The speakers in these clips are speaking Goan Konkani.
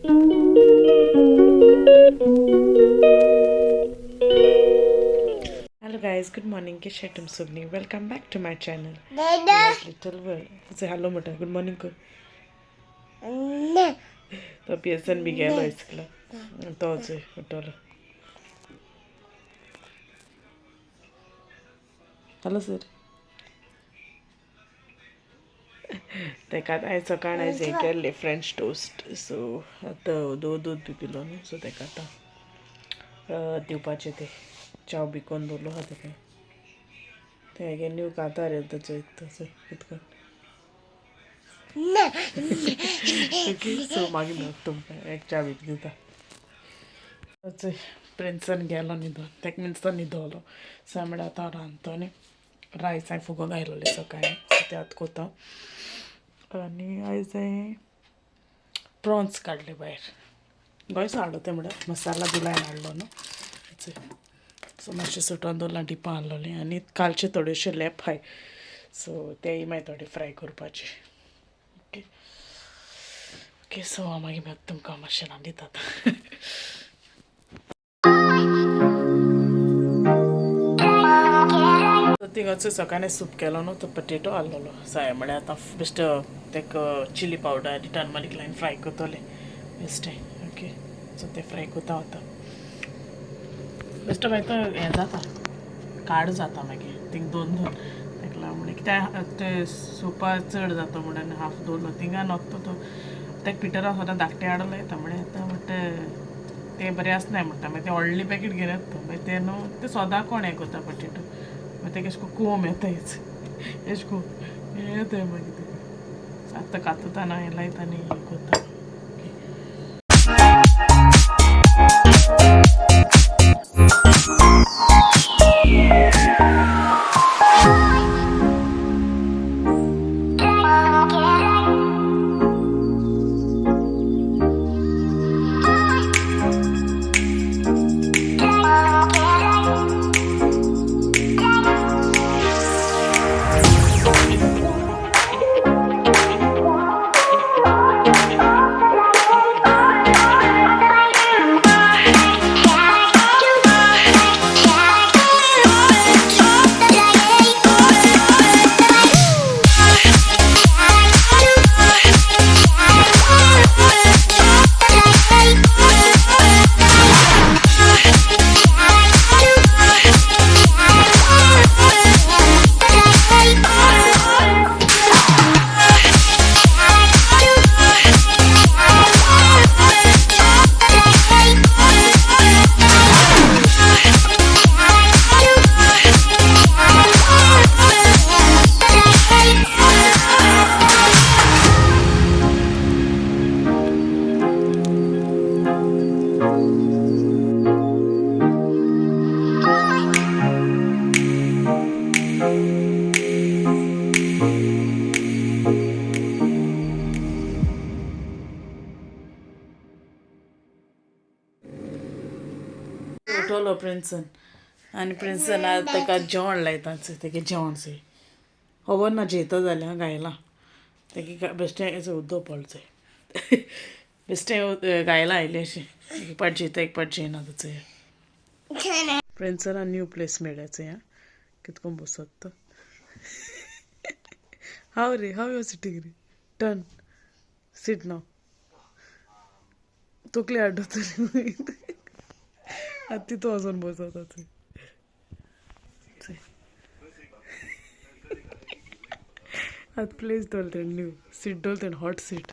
Hello guys, good morning. केशे तुम सगळीं? Welcome back to my channel, Little World. Say hello म्हणटा, गुड मॉर्निंग कर. तो पियसन बी गेलो इस्कुला, तोच उठलो. हॅलो सर, तेका आयज सकाळ आयज हें केल्लें फ्रेंच टोस्ट. सो आतां दूद बी पिलो न्हू, सो तेका आतां दिवपाचें तें च्याव बी कोन्न दवरलो आहा तेका. तेगे न्यू कांतार येता चोयता चोय कितको. ओके, सो मागीर मेळटा तुमकां, एक च्या बी दिता. चोय प्रिन्सन गेलो न्हिदोन, तेका मिन्स तो न्हिदोलो. सो म्हळ्यार आतां हांव रांदतो न्ही, रायस हांवें फुगोंक घायलोलें सकाळीं, सो तें आतां कोता. आनी आयज हांवें प्रॉन्स काडले भायर, गोंयचो हाडलो तें म्हळ्यार मसाला दिलायन हाडलो न्हू. सो मातशें सुटोन दवरलां, डिपां आहलोलीं. आनी कालचे थोडेशे लेप हाय, सो तेय मागीर थोडे फ्राय करपाचे. ओके ओके, सो हांव मागीर मेळटा तुमकां, मातशें रांदीत आतां. थिंगाचो सकाळीं सूप केलो न्हू, तो पटेटो आहलोलो. सो हांवें म्हळ्यार आतां बेश्टे तेका चिली पावडर आनी टर्मरीक लायन फ्राय करतलें बेश्टें. ओके, सो तें फ्राय करता आतां बेश्टो. मागीर तो हें जाता, काड जाता मागीर थिंग दोन दोन. तेका लागून म्हळ्यार कित्याक तें सुपा चड जाता म्हणून हाफ दवरलो थिंगा नोत्तो. तो तेका पिटरा सदां धाकटें हाडलें येता म्हळ्यार आतां म्हणटा तें बरें आसनाय म्हणटा. मागीर तें व्हडलें पॅकेट घेवन येता तो, मागीर तें न्हू तें सदां कोण हें करता पटेटो, मागीर तेका एशें कोन्न कोम येता, एशें कोन्न हें येता. मागीर तें आतां कातता ना, हें लायता आनी हें करता. ओके, उठवलो प्रिन्सन आनी प्रिन्सन आतां ताका जेवण लायता. तेगे जेवण चोय, खबर ना जेयता जाल्यार गायलां तेगे बेश्टें उदो पडचें, बेश्टें गायलां आयलें अशें. एक पाट जेयता, एक पाट जेयना. चोय प्रिन्सना न्यू प्लेस मेळ्ळ्या चोय, आं कितको बसत तो. हांव रे, हांव यो सिटींग रे, टर्न सीट नाव तकली आड्डतली. आतां तितू वचोन बसता थंय. आतां प्लेस दवरलें तेणें, न्यू सीट दवरलें तेणें, हॉट सीट.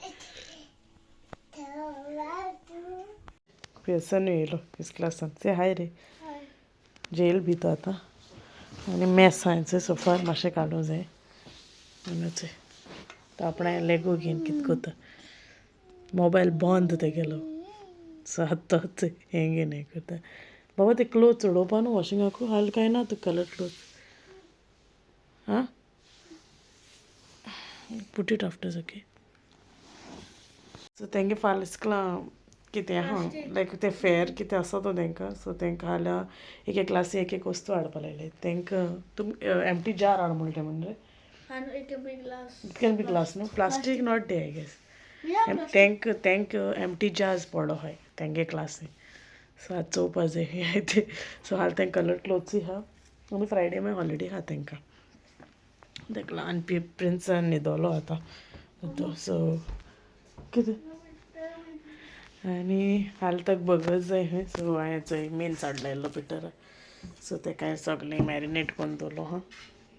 पियसन येयलो इस्कुलासान. से हाय रे, जेल बी तो आतां. आनी मेस आहा सोफार, मातशें काडूंक जाय. आनी तो आपणें लेगो घेवन कितें करता, मोबायल बंद तेगेलो. सो आतां तोच हें घेवन हें करता. बाबा ते क्लोथ चडोवपा न्हू वॉशिंगाकू हाल काय ना तुका कलर क्लोथ आं. Put it afters. Okay, so तेंगे फाल्यां इस्कुलां कितें आहा, लायक तें फेर कितें आसा तो तेंकां. सो तेंकां फाल्यां एक एक क्लासी एक एक वस्तू हाडपा लायले तेंकां. तुम एम्प्टी जार हाड म्हणलें म्हणजे It can be glass. It can be glass न्हू, plastic not they I guess. तेंक तेंक एमटी जार्स पडलो आहाय तेंगे क्लासी. सो आतां चोवपा जाय ते. सो हाल तेंक कलर क्लोथ्सूय आहा आनी फ्रायडे मागीर हॉलिडे आहा तेंकां. तेका ल्हान प्रिन्सान न्हिदोलो आतां. सो कितें आनी हाल ताका बर्गर जाय खंय. सो हांवें चोय मेन हाडला पिटरा. सो तेका सगळें मॅरिनेट करून दवरलो आहा.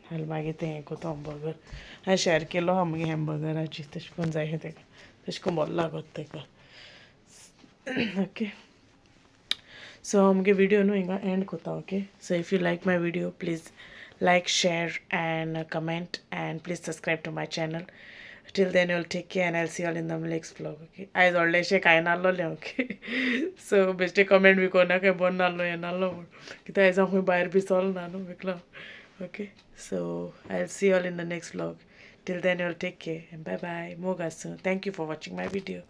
हाल मागीर तें हें कोता हॅमबर्गर. हांवें शेअर केलो आहा मुगे हॅमबर्गराची, तशें करून जाय तेका, तशें करून बरो लागत तेका. ओके, सो मुगे विडियो न्हू हिंगा एंड कोता. Okay, so if you like my video, please like, share and comment and please subscribe to my channel. Till then, you'll take care and I'll see you all in the next vlog. Okay, आयज व्हडलेशें कांय नासलोलें. ओके, सो बेश्टे कमेंट बी कोन्नाकाय बरो नासलो, हें नासलो म्हूण. कित्याक आयज हांव खंय भायर बी चल ना न्हू विकला. Okay, so I'll see you all in the next vlog. Till then, you'll take care and bye bye. मोग आसूं. Thank you for watching my video.